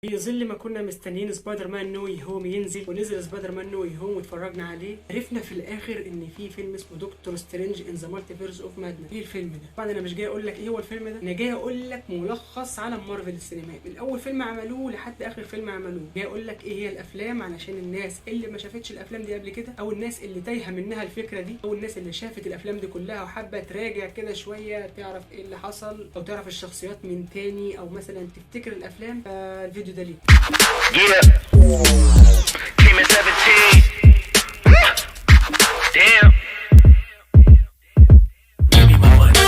في ظل ما كنا مستنيين Spider-Man No Way Home ينزل، ونزل Spider-Man No Way Home واتفرجنا عليه. عرفنا في الاخر ان في فيلم اسمه Doctor Strange in the Multiverse of Madness. ايه الفيلم ده؟ طبعا انا مش جاي اقول لك ايه هو الفيلم ده، انا جاي اقول لك ملخص عالم مارفل السينمائي من اول فيلم عملوه لحد اخر فيلم عملوه. جاي اقول لك ايه هي الافلام علشان الناس اللي ما شافتش الافلام دي قبل كده، او الناس اللي تايهه منها الفكرة دي، او الناس اللي شافت الافلام دي كلها وحابة تراجع كده شوية تعرف ايه اللي حصل، او تعرف الشخصيات من تاني، او مثلا تفتكر الافلام. فالفيديو ده ليك. Yeah. Came at 17. Damn. Give me my money.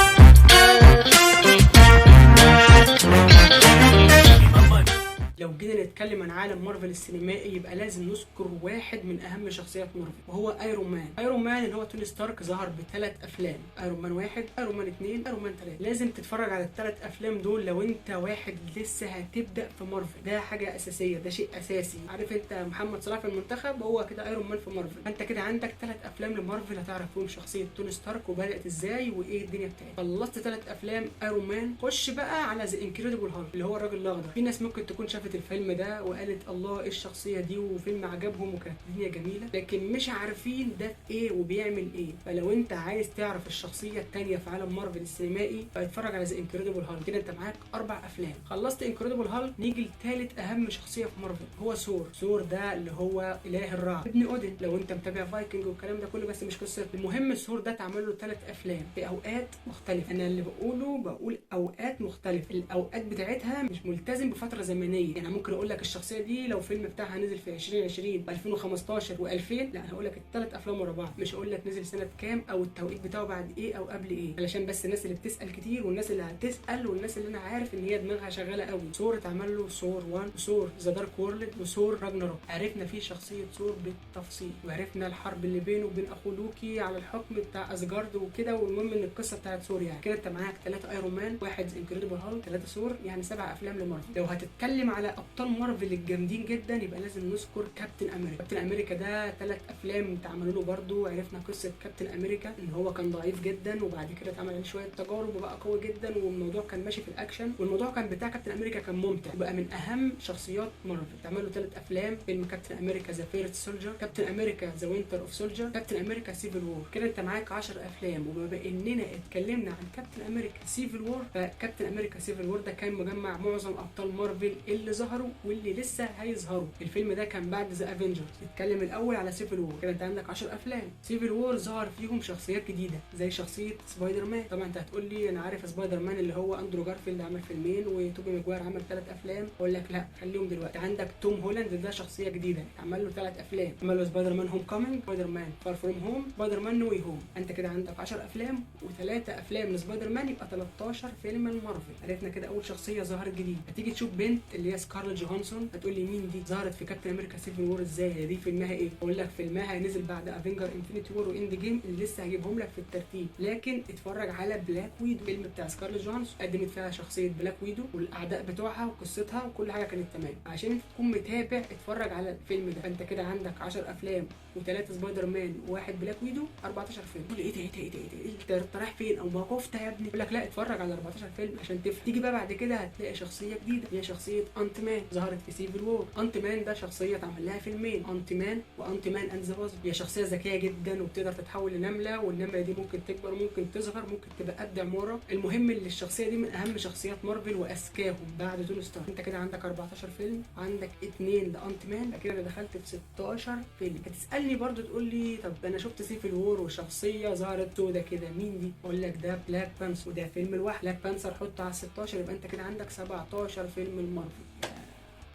Give me my money. لو جينا نتكلم عن عالم مارفل السينمائي يبقى لازم نذكر واحد من اهم شخصيات مارفل، وهو Iron Man. Iron Man اللي هو توني ستارك ظهر بثلاث افلام: Iron Man 1، Iron Man 2، Iron Man 3. لازم تتفرج على الثلاث افلام دول لو انت واحد لسه هتبدا في مارفل. ده حاجة اساسيه، ده شيء اساسي. عارف انت محمد صلاح في المنتخب، هو كده Iron Man في مارفل. فانت كده عندك ثلاث افلام لمارفل هتعرف فيهم شخصية توني ستارك وبدات ازاي وايه الدنيا بتاعتها. خلصت ثلاث افلام Iron Man، خش بقى على The Incredible Hulk اللي هو الراجل الاخضر. في ناس ممكن تكون شافت الفيلم ده وقالت الله ايه الشخصية دي، وفيلم عجبهم وكانت الدنيا جميله، لكن مش عارفين ده في ايه وبيعمل ايه. فلو انت عايز تعرف الشخصية الثانية في عالم مارفل السينمائي فاتفرج على The Incredible Hulk. كده انت معاك اربع افلام. خلصت Incredible Hulk، نيجي لثالث اهم شخصية في مارفل، هو ثور. ثور ده اللي هو اله الرعد، ابن اودن، لو انت متابع فايكنج والكلام ده كله، بس مش قصه. المهم ثور ده اتعمل له ثلاث افلام في اوقات مختلفه. انا اللي بقوله بقول اوقات مختلفه، الاوقات بتاعتها مش ملتزم بفترة زمنيه. يعني ممكن اقول لك الشخصية دي لو فيلم بتاعها نزل في 2020 و2015 و2000، لا انا هقول لك الثلاث افلام ورا بعض، مش هقول لك نزل سنة كام او التوقيت بتاعه بعد ايه او قبل ايه، علشان بس الناس اللي بتسال كتير والناس اللي هتسال والناس اللي انا عارف ان هي دماغها شغالة قوي. ثور اتعمل له ثور 1، Thor The Dark World، و Thor Ragnarok. عرفنا فيه شخصية ثور بالتفصيل، وعرفنا الحرب اللي بينه وبين اخوه لوكي على الحكم بتاع اسجارد وكده. والمهم ان القصة بتاعت ثور، يعني كده انت معاك ثلاثة Iron Man، واحد Incredible Hulk، ثلاثة ثور، يعني سبع افلام لمارفل. لو هتتكلم على ابطال مارفل الجامدين جدا يبقى لازم نذكر كابتن امريكا. كابتن امريكا ده ثلاث افلام اتعملوا له برضو. عرفنا قصة كابتن امريكا ان هو كان ضعيف جدا، وبعد كده اتعمل عليه شوية تجارب وبقى قوي جدا، والموضوع كان ماشي في الاكشن، والموضوع كان بتاع كابتن امريكا كان ممتع وبقى من اهم شخصيات مارفل. اتعمل له ثلاث افلام: فيلم Captain America The First Soldier، Captain America The Winter of Soldier، Captain America Civil War. كده انت معاك 10 افلام. وبما اننا اتكلمنا عن Captain America Civil War، ف Captain America Civil War ده كان مجمع معظم ابطال مارفل اللي ظهروا واللي لسه هيظهروا. الفيلم ده كان بعد The Avengers. نتكلم الاول على Civil War. كده انت عندك 10 افلام. Civil War ظهر فيهم شخصيات جديدة زي شخصية سبايدر مان. طبعا انت هتقول لي انا عارف سبايدر مان اللي هو اندرو جارفيلد عمل فيلمين وتوبي ماجواير عمل ثلاث افلام. اقول لك لا، خليهم دلوقتي. عندك توم هولاند، ده شخصية جديدة عمل له ثلاث افلام: عمل له Spider-Man Homecoming، Spider-Man Far From Home، Spider-Man No Way Home. انت كده عندك 10 افلام وثلاثة افلام لسبايدر مان، يبقى 13 فيلم لمارفل. عرفنا كده اول شخصية ظهرت جديد. هتيجي تشوف بنت اللي هي سكارلت جوهانسون، هتقول لي مين دي؟ ظهرت في Captain America Civil War ازاي؟ هي دي فيلمها ايه؟ اقول لك فيلمها نزل بعد Avengers Infinity War و Endgame اللي لسه هجيبهم لك في الترتيب. لكن اتفرج على Black Widow، فيلم بتاع سكارلت جوهانسون، قدمت فيها شخصية Black Widow والاعداء بتوعها وقصتها وكل حاجة كانت تمام. عشان انت تكون متابع اتفرج على الفيلم ده. فانت كده عندك 10 افلام وثلاثة سبايدر مان وواحد Black Widow، 14 فيلم. تقول ايه ده ايه ده ايه ده ايه ده؟ انت رايح فين او ما كفته يا ابني؟ يقول لك لا، اتفرج على 14 فيلم عشان تفهم. تيجي بقى بعد كده هتلاقي شخصية جديدة، هي شخصية Ant-Man، ظهرت في Civil War. Ant-Man ده شخصية اتعمل لها فيلمين: Ant-Man و Ant-Man and the Wasp. هي شخصية ذكية جدا وبتقدر تتحول لنمله، والنملة دي ممكن تكبر، ممكن تصغر، ممكن تبقى قد عماره. المهم ان الشخصية دي من اهم شخصيات مارفل واذكاهم بعد توني ستارك. انت كده عندك 14 فيلم، عندك اتنين ل Ant-Man، كده دخلت في 16 فيلم. هتسالني برضو تقول لي طب انا شفت Civil War وشخصية ظهرت سودا كده، مين دي؟ اقول لك ده Black Panther، وده فيلم لوحده. Black Panther حطه على 16، يبقى انت كده عندك 17 فيلم المارفل.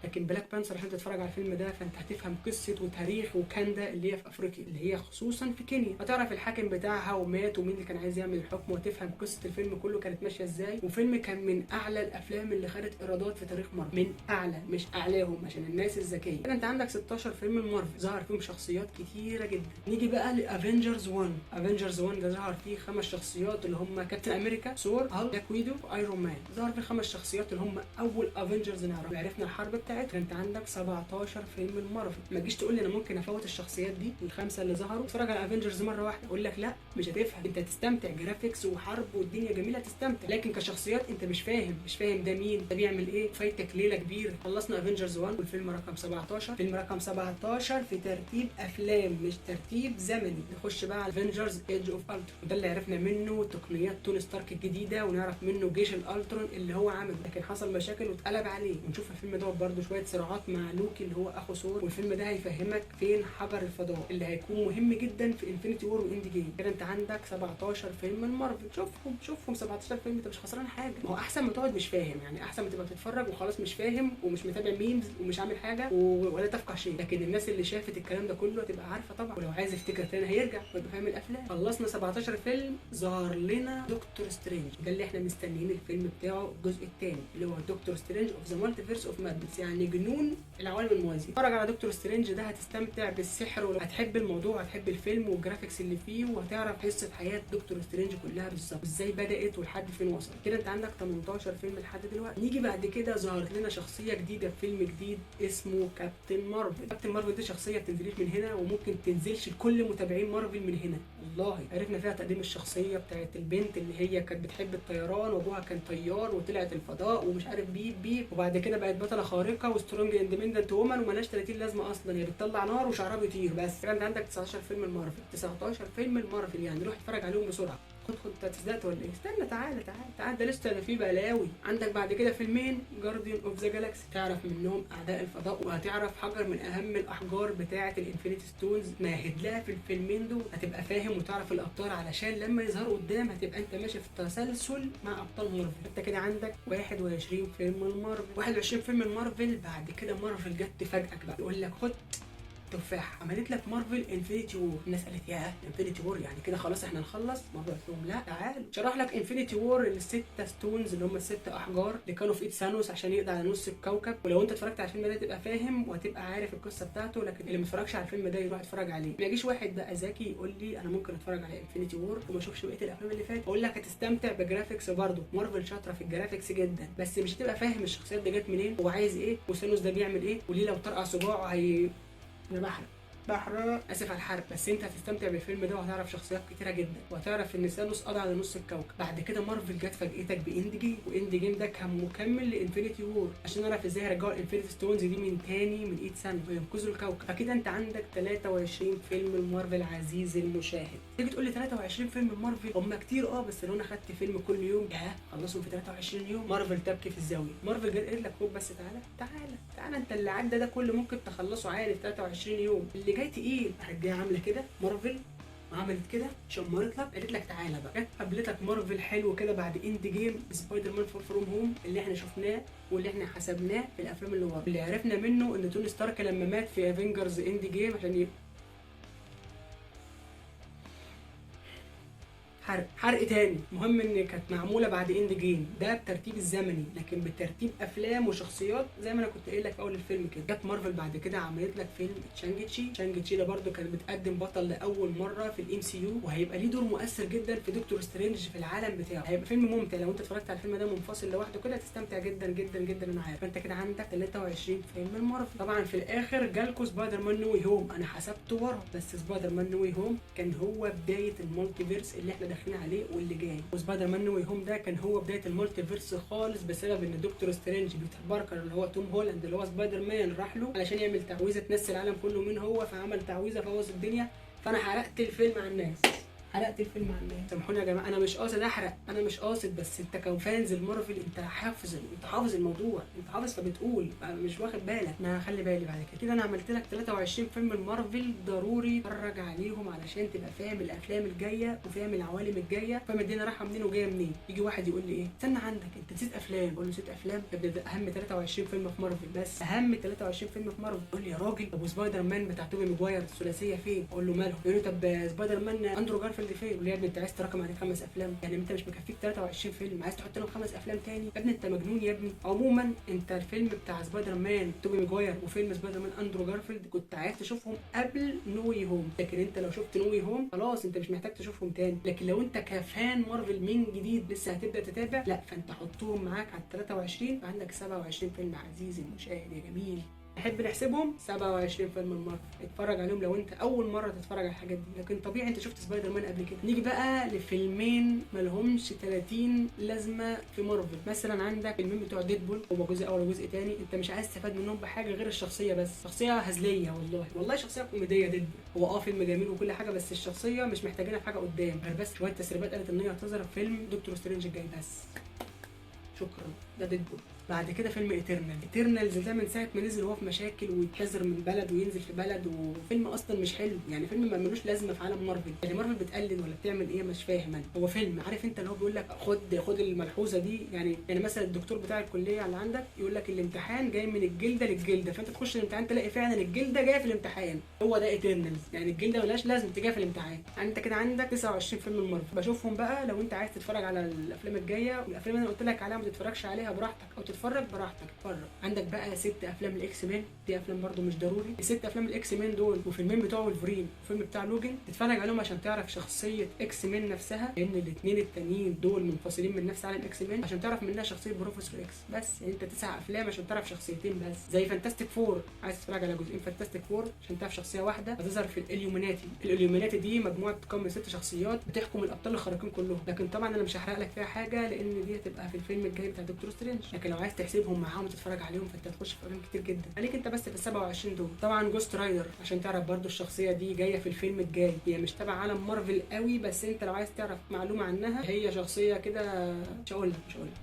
لكن Black Panther عشان تتفرج على الفيلم ده فانت هتفهم قصة وتاريخ وكاندا اللي هي في افريقيا، اللي هي خصوصا في كينيا. هتعرف الحاكم بتاعها ومات ومين اللي كان عايز يعمل الحكم، وتفهم قصة الفيلم كله كانت ماشية ازاي. وفيلم كان من اعلى الافلام اللي خدت ايرادات في تاريخ مارفل، من اعلى مش اعلاهم عشان الناس الذكية. كده انت عندك 16 فيلم المارفل ظهر فيهم شخصيات كتيرة جدا. نيجي بقى ل Avengers 1. Avengers 1 ده ظهر فيه خمس شخصيات اللي هم Captain America، Thor، Hulk، Black Widow، و Iron Man. ظهر فيه خمس شخصيات اللي هم اول Avengers نعرف. عرفنا الحرب بتاعتهم. بتاعتهم. انت عندك 17 فيلم المارفل. ما تجيش تقول لي انا ممكن افوت الشخصيات دي الخمسة اللي ظهروا اتفرج على Avengers مرة واحدة، اقول لك لا مش هتفهم. انت هتستمتع graphics وحرب والدنيا جميلة تستمتع، لكن كشخصيات انت مش فاهم، مش فاهم ده مين، ده بيعمل ايه، فايتك ليلة كبيرة. خلصنا Avengers 1 والفيلم رقم 17، فيلم رقم 17 في ترتيب افلام مش ترتيب زمني. نخش بقى على Avengers Age of Ultron، وده اللي عرفنا منه تقنيات توني ستارك الجديدة، ونعرف منه جيش الالترون اللي هو عمله، لكن حصل مشاكل واتقلب عليه. ونشوف الفيلم ده برده شوية صراعات مع لوكي اللي هو اخو ثور، والفيلم ده هيفهمك فين حجر الفضاء اللي هيكون مهم جدا في Infinity War و Endgame. كده انت عندك 17 فيلم المارفل، شوفهم شوفهم 17 فيلم، انت مش خسران حاجة. ما هو احسن ما تقعد مش فاهم، يعني احسن ما تبقى بتتفرج وخلاص مش فاهم ومش متابع memes ومش عامل حاجة ولا تفقه شيء. لكن الناس اللي شافت الكلام ده كله هتبقى عارفه طبعا، ولو عايز يفتكر تاني هيرجع ويبقى فاهم الافلام. خلصنا 17 فيلم، ظهر لنا دكتور سترينج، ده اللي احنا مستنيين الفيلم بتاعه الجزء الثاني اللي هو Doctor Strange of the Multiverse of Madness، يعني جنون العوالم الموازيه. اتفرج على دكتور سترينج ده هتستمتع بالسحر وهتحب الموضوع، هتحب الفيلم وال graphics اللي فيه، وهتعرف قصة حياة دكتور سترينج كلها بالظبط ازاي بدات ولحد فين وصلت. كده انت عندك 18 فيلم لحد دلوقتي. نيجي بعد كده ظهرت لنا شخصية جديدة في فيلم جديد اسمه كابتن مارفل. كابتن مارفل دي شخصية بتنزلش من هنا وممكن تنزلش لكل متابعين مارفل من هنا والله. عرفنا فيها تقديم الشخصية بتاعت البنت اللي هي كانت بتحب الطيران وابوها كان طيار وطلعت الفضاء ومش عارف بيب بيب، وبعد كده بقت بطلة خارقة و strong independent woman ومالهاش 30 لازمه اصلا، هي بتطلع نار وشعرها بيطير بس. كده انت عندك 19 فيلم المارفل، 19 فيلم المارفل، يعني روح اتفرج عليهم بسرعة. خد خد انت تصدقت ولا ايه؟ استنى تعالى تعالى تعالى، ده لسه ده في بلاوي. عندك بعد كده فيلمين Guardians of the Galaxy، تعرف منهم اعداء الفضاء، وهتعرف حجر من اهم الاحجار بتاعه ال Infinity Stones مهد لها في الفيلمين دول. هتبقى فاهم وتعرف الابطال علشان لما يظهروا قدام هتبقى انت ماشي في التسلسل مع ابطال مارفل. انت كده عندك 21 فيلم المارفل، 21 فيلم المارفل. بعد كده مارفل جت تفاجئك بقى، يقول لك خد تفاح، عملت لك مارفل Infinity War. الناس قالت ياه Infinity War يعني كده خلاص احنا نخلص. مارفل قالت لهم لا تعالوا، شرح لك Infinity War الستة stones اللي هم الست احجار اللي كانوا في ايد ثانوس عشان يقضي على نص الكوكب. ولو انت اتفرجت على الفيلم ده تبقى فاهم وهتبقى عارف القصة بتاعته، لكن اللي ما اتفرجش على الفيلم ده يروح يتفرج عليه. ما يجيش واحد بقى ذكي يقول لي انا ممكن اتفرج على Infinity War وما اشوفش بقية الافلام اللي فاتت، اقول لك هتستمتع ب graphics برضه. مارفل شاطرة في ال graphics جدا، بس مش هتبقى فاهم الشخصيات دي جت منين وعايز ايه وثانوس ده بيعمل ايه وليه لو طرقع صباعه هي انا بحرق بحرق، اسف على الحرق. بس انت هتستمتع بالفيلم ده وهتعرف شخصيات كتيرة جدا، وهتعرف ان ثانوس قضى على نص الكوكب. بعد كده مارفل جت فاجئتك ب Endgame، و Endgame ده كان مكمل ل Infinity War عشان نعرف ازاي يرجعوا ال Infinity Stones دي من تاني من ايد ثانوس وينقذوا الكوكب. فكده انت عندك 23 فيلم المارفل عزيزي المشاهد. تيجي تقول لي 23 فيلم مارفل هم كتير، اه بس لو انا خدت فيلم كل يوم ياه خلصهم في 23 يوم. مارفل تبكي في الزاوية. مارفل جت قالت لك خد بس تعالى تعالى تعالى، انت اللي عدى ده كله ممكن تخلصه عادي في 23 يوم، اللي جاي تقيل. راحت جاية عامله كده مارفل، عملت كده شمرت لك قالت لك تعالى بقى. جت قابلتك مارفل حلو كده بعد Endgame Spider-Man Far From Home اللي احنا شفناه واللي احنا حسبناه في الافلام اللي ورا، اللي عرفنا منه ان توني ستارك لما مات في Avengers Endgame عشان حرق حرق تاني. المهم ان كانت معمولة بعد Endgame ده بترتيب الزمني، لكن بترتيب افلام وشخصيات زي ما انا كنت قايل لك في اول الفيلم كده. جت مارفل بعد كده عملت لك فيلم Shang-Chi. Shang-Chi ده برده كان بتقدم بطل لاول مرة في ال MCU، وهيبقى ليه دور مؤثر جدا في دكتور سترينج في العالم بتاعه. هيبقى فيلم ممتع لو انت اتفرجت على الفيلم ده منفصل لوحده كده هتستمتع جدا جدا جدا انا عارف. فانت كده عندك 23 فيلم المارفل. طبعا في الاخر جالكوا Spider-Man No Way Home، انا حسبته ورا، بس Spider-Man No Way Home كان هو بداية ال multiverse اللي احنا داخلين عليه واللي جاي. و Spider-Man No Way Home ده كان هو بداية ال multiverse خالص، بسبب ان دكتور سترينج بيتر باركر اللي هو توم هولاند اللي هو سبايدر مان راح له علشان يعمل تعويذه تنسي العالم كله مين هو، فعمل تعويذه فبوظ الدنيا. فانا حرقت الفيلم على الناس، حرقت الفيلم على الناس. سامحوني يا جماعة انا مش قاصد احرق، انا مش قاصد، بس انت ك fans المارفل انت حافظ، انت حافظ الموضوع، انت حافظ فبتقول مش واخد بالك. انا هخلي بالي بعد كده. كده انا عملت لك 23 فيلم المارفل ضروري تتفرج عليهم علشان تبقى فاهم الافلام الجاية وفاهم العوالم الجاية، فاهم الدنيا رايحة منين وجاية منين. يجي واحد يقول لي ايه استنى عندك انت نسيت افلام، اقول له نسيت افلام؟ يا ابني ده اهم 23 فيلم في مارفل، بس اهم 23 فيلم في مارفل. يقول لي يا راجل طب وسبايدر مان بتاع توبي ماجواير الثلاثية فين؟ اقول له ماله؟ يقول لي طب سبايدر مان اندرو جارفيلد جارفيلد فين؟ يقول لي يا ابني انت عايز تراكم عليك 5 افلام؟ يعني انت مش مكفيك 23 فيلم، عايز تحط لهم 5 افلام تاني؟ يا ابني انت مجنون يا ابني. عموما انت الفيلم بتاع سبايدر مان توبي ماجواير وفيلم سبايدر مان اندرو جارفيلد كنت عايز تشوفهم قبل No Way Home، لكن انت لو شفت No Way Home خلاص انت مش محتاج تشوفهم تاني. لكن لو انت ك fan مارفل من جديد لسه هتبدا تتابع، لا فانت حطهم معاك على 23، عندك 27 فيلم عزيزي المشاهد يا جميل. نحب نحسبهم 27 فيلم من مارفل، اتفرج عليهم لو انت اول مرة تتفرج على الحاجات دي، لكن طبيعي انت شفت سبايدر مان قبل كده. نيجي بقى لفيلمين مالهمش 30 لازمه في مارفل. مثلا عندك فيلمين بتوع ديدبول، هو جزء اول وجزء تاني، انت مش عايز تستفاد منهم بحاجة غير الشخصية بس، شخصية هزلية والله، والله شخصية كوميدية ديدبول، هو فيلم جميل وكل حاجة، بس الشخصية مش محتاجينها في حاجة قدام غير بس شوية تسريبات قالت ان هي هتظهر في فيلم دكتور سترينج الجاي بس، شكرا، ده ديدبول. بعد كده فيلم Eternals، Eternals ده من ساعة ما نزل وهو في مشاكل ويتحذر من بلد وينزل في بلد، وفيلم اصلا مش حلو، يعني فيلم ما ملوش لازمه في عالم مارفل، يعني مارفل بتقلد ولا بتعمل ايه مش فاهم انا. هو فيلم عارف انت اللي هو بيقول لك خد الملحوظة دي، يعني مثلا الدكتور بتاع الكلية اللي عندك يقول لك الامتحان جاي من الجلدة للجلده، فانت تخش الامتحان تلاقي فعلا الجلدة جاية في الامتحان، هو ده Eternals، يعني الجلدة ملهاش لازمه جاية في الامتحان. يعني انت كده عندك 29 فيلم مارفل بشوفهم بقى. لو انت عايز تتفرج على الافلام الجاية والافلام اللي انا قلت لك عليها ما تتفرجش عليها براحتك، او تتفرج براحتك اتفرج. عندك بقى 6 افلام ال X-Men، دي افلام برضو مش ضروري، ال6 افلام ال X-Men دول وفيلمين بتوع ولفرين وفيلم بتاع لوجن تتفرج عليهم عشان تعرف شخصية X-Men نفسها، لان الاثنين التانيين دول منفصلين من نفس عالم X-Men، عشان تعرف منها شخصية بروفيسور اكس بس. يعني انت 9 افلام عشان تعرف شخصيتين بس. زي Fantastic Four، عايز تتفرج على جزئين Fantastic Four عشان تعرف شخصية واحدة هتظهر في الاليوميناتي. الاليوميناتي دي مجموعة بتتكون من 6 شخصيات بتحكم الابطال الخارقين كلهم، لكن طبعا انا مش هحرق لك فيها حاجة لان دي هتبقى في الفيلم الجاي بتاع دكتور سترينج، لكن لو عايز تحسبهم معاهم وتتفرج عليهم فانت هتخش في افلام كتير جدا، عليك انت بس في ال 27 دول. طبعا Ghost Rider عشان تعرف برضو الشخصية دي جاية في الفيلم الجاي، هي مش تبع عالم مارفل قوي، بس انت لو عايز تعرف معلومة عنها هي شخصية كده مش هقول لك.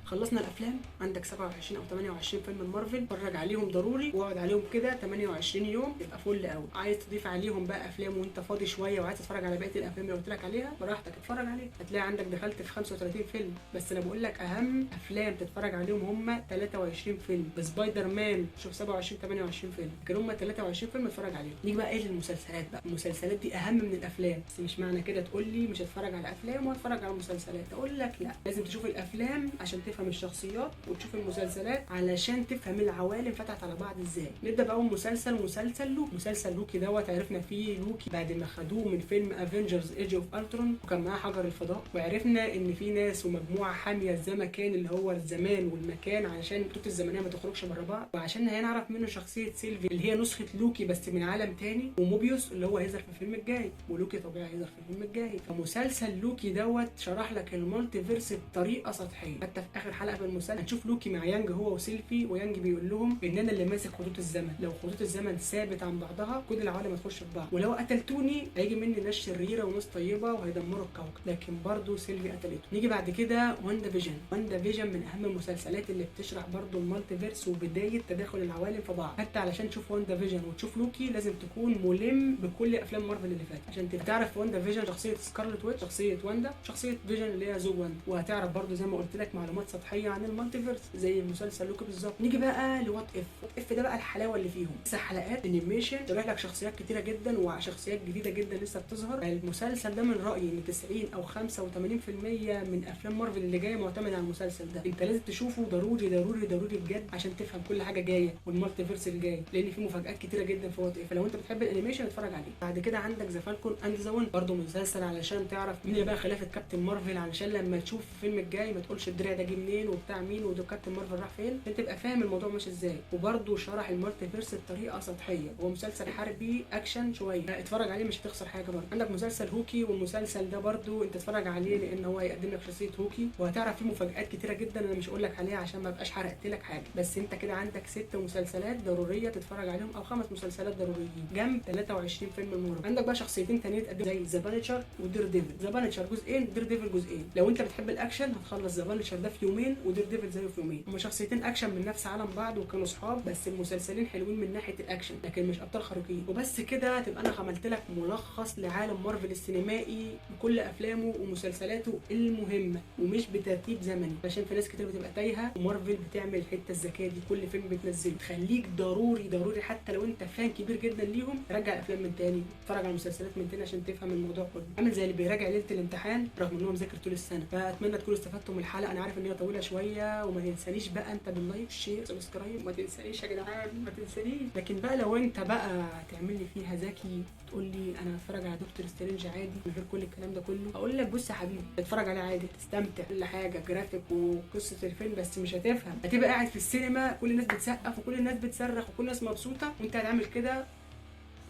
خلصنا الافلام، عندك 27 او 28 فيلم من مارفل، اتفرج عليهم ضروري واقعد عليهم كده 28 يوم يبقى فل قوي. عايز تضيف عليهم بقى افلام وانت فاضي شوية وعايز تتفرج على بقية الافلام اللي قلت لك عليها براحتك اتفرج عليها، هتلاقي عندك دخلت في 35 فيلم، بس انا بقول لك اهم افلام تتفرج عليهم هم 23 فيلم. سبايدر مان شوف 27 28 فيلم، لكن هم 23 فيلم اتفرج عليهم. نيجي بقى ايه للمسلسلات بقى، المسلسلات دي اهم من الافلام، بس مش معنى كده تقول لي مش هتفرج على افلام وهتفرج على مسلسلات، اقول لك لا، لازم تشوف الافلام عشان تفهم الشخصيات وتشوف المسلسلات علشان تفهم العوالم فتحت على بعض ازاي. نبدا باول مسلسل، مسلسل لوكي. مسلسل لوكي دوت عرفنا فيه لوكي بعد ما خدوه من فيلم Avengers Age of Ultron وكان معاه حجر الفضاء، وعرفنا ان في ناس ومجموعة حامية الزمكان اللي هو الزمان والمكان علشان الخطوط الزمنية ما تخرجش بره بعض، وعشان هنعرف منه شخصية سيلفي اللي هي نسخه لوكي بس من عالم تاني، وموبيوس اللي هو هيظهر في الفيلم الجاي، ولوكي طبيعي هيظهر في الفيلم الجاي. فمسلسل لوكي دوت شرح لك ال multiverse بطريقة سطحية، حتى في اخر حلقة في المسلسل هنشوف لوكي مع يانج هو وسيلفي، ويانج بيقول لهم ان انا اللي ماسك خطوط الزمن، لو خطوط الزمن ثابت عن بعضها كل العوالم هتخش في بعض، ولو قتلتوني هيجي مني ناس شريرة وناس طيبة وهيدمروا الكوكب، لكن برضه سيلفي قتلته. نيجي بعد كده واندا فيجن. واندا فيجن من اهم المسلسلات اللي بتشرح برضه ال multiverse وبداية تداخل العوالم في بعض، حتى علشان تشوف واندا فيجن وتشوف لوكي لازم تكون ملم بكل افلام مارفل اللي فاتت عشان تعرف واندا فيجن شخصية سكارلت ويتش، شخصية واندا، شخصية فيجن اللي هي زوج واندا، وهتعرف برضه زي ما قلت لك معلومات سطحية عن ال multiverse زي مسلسل لوكي بالظبط. نيجي بقى ل What If. What If ده بقى الحلاوة اللي فيهم، 9 حلقات animation شرح لك شخصيات كتيرة جدا وشخصيات جديدة جدا لسه بتظهر. المسلسل ده من رايي ان 90 او 85% من افلام مارفل اللي جاية معتمد على المسلسل ده، انت لازم تشوفه ضروري ضروري ضروري بجد عشان تفهم كل حاجة جاية وال multiverse الجاي، لان في مفاجآت كتيرة جدا في What If، فلو انت بتحب ال animation اتفرج عليه. بعد كده عندك The Falcon and the Winter، برضه مسلسل علشان تعرف مين اللي بقى خلافه كابتن مارفل، علشان لما تشوف الفيلم الجاي ما تقولش الدرع ده جه منين وبتاع مين وده كابتن مارفل راح فين، انت تبقى فاهم الموضوع ماشي ازاي. وبرضه شرح ال multiverse بطريقة سطحية، هو مسلسل حربي اكشن شوية، اتفرج عليه مش هتخسر حاجة. برضه عندك مسلسل هوكي، والمسلسل ده برضه انت اتفرج عليه لان هو هيقدم لك شخصية هوكي وهتعرف فيه مفاجآت كتيرة جدا انا مش هقول لك عليها عشان ما ابقاش حرقت لك حاجة، بس انت كده عندك 6 مسلسلات ضرورية تتفرج عليهم او 5 مسلسلات ضروريين جنب 23 فيلم المرة. عندك بقى شخصيتين تانيين اتقدموا زي The Punisher ودير ديفل. The Punisher جزئين، دير ديفل جزئين. لو انت بتحب الاكشن هتخلص The Punisher ده في يومين ودير ديفل زيه في يومين. هما شخصيتين اكشن من نفس عالم بعض وكانوا صحاب، بس المسلسلين حلوين من ناحية الاكشن لكن مش ابطال خارقين. وبس كده تبقى انا عملت لك ملخص لعالم مارفل السينمائي بكل افلامه ومسلسلاته المهمة، ومش بترتيب زمني عشان في ناس ناس كتير بتبقى تايهه، ومارفل بتعمل الحتة الذكية دي كل فيلم بتنزله، تخليك ضروري ضروري حتى لو انت fan كبير جدا ليهم ترجع الافلام من تاني، تتفرج على المسلسلات من تاني عشان تفهم الموضوع كله. عامل زي اللي بيراجع ليلة الامتحان رغم ان هو مذاكر طول السنة. فاتمنى تكونوا استفدتوا من الحلقة، انا عارف ان هي طويلة شوية، وما تنسانيش بقى انت بال like share subscribe، ما تنسانيش يا جدعان ما تنسانيش. لكن بقى لو انت بقى تعمل لي فيها ذكي تقول لي انا هتفرج على دكتور سترينج عادي من غير كل الكلام ده كله، اقول لك بص يا حبيبي اتفرج عليه عادي، تستمتع كل حاجة جرافيك وقصة الفيلم، بس مش هتفهم. هتبقى قاعد في السينما كل الناس بتسقف وكل الناس بتصرخ وكل الناس مبسوطة، وانت قاعد عامل كده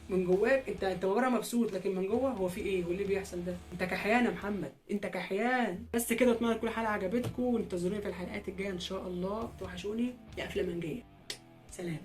من جواك، انت بره مبسوط لكن من جوه هو في ايه واللي بيحصل ده؟ انت كحيان يا محمد، انت كحيان. بس كده، اتمنى تكون الحلقة عجبتكم، وانتظروني في الحلقات الجاية ان شاء الله. توحشوني يا افلام منجيه. سلام.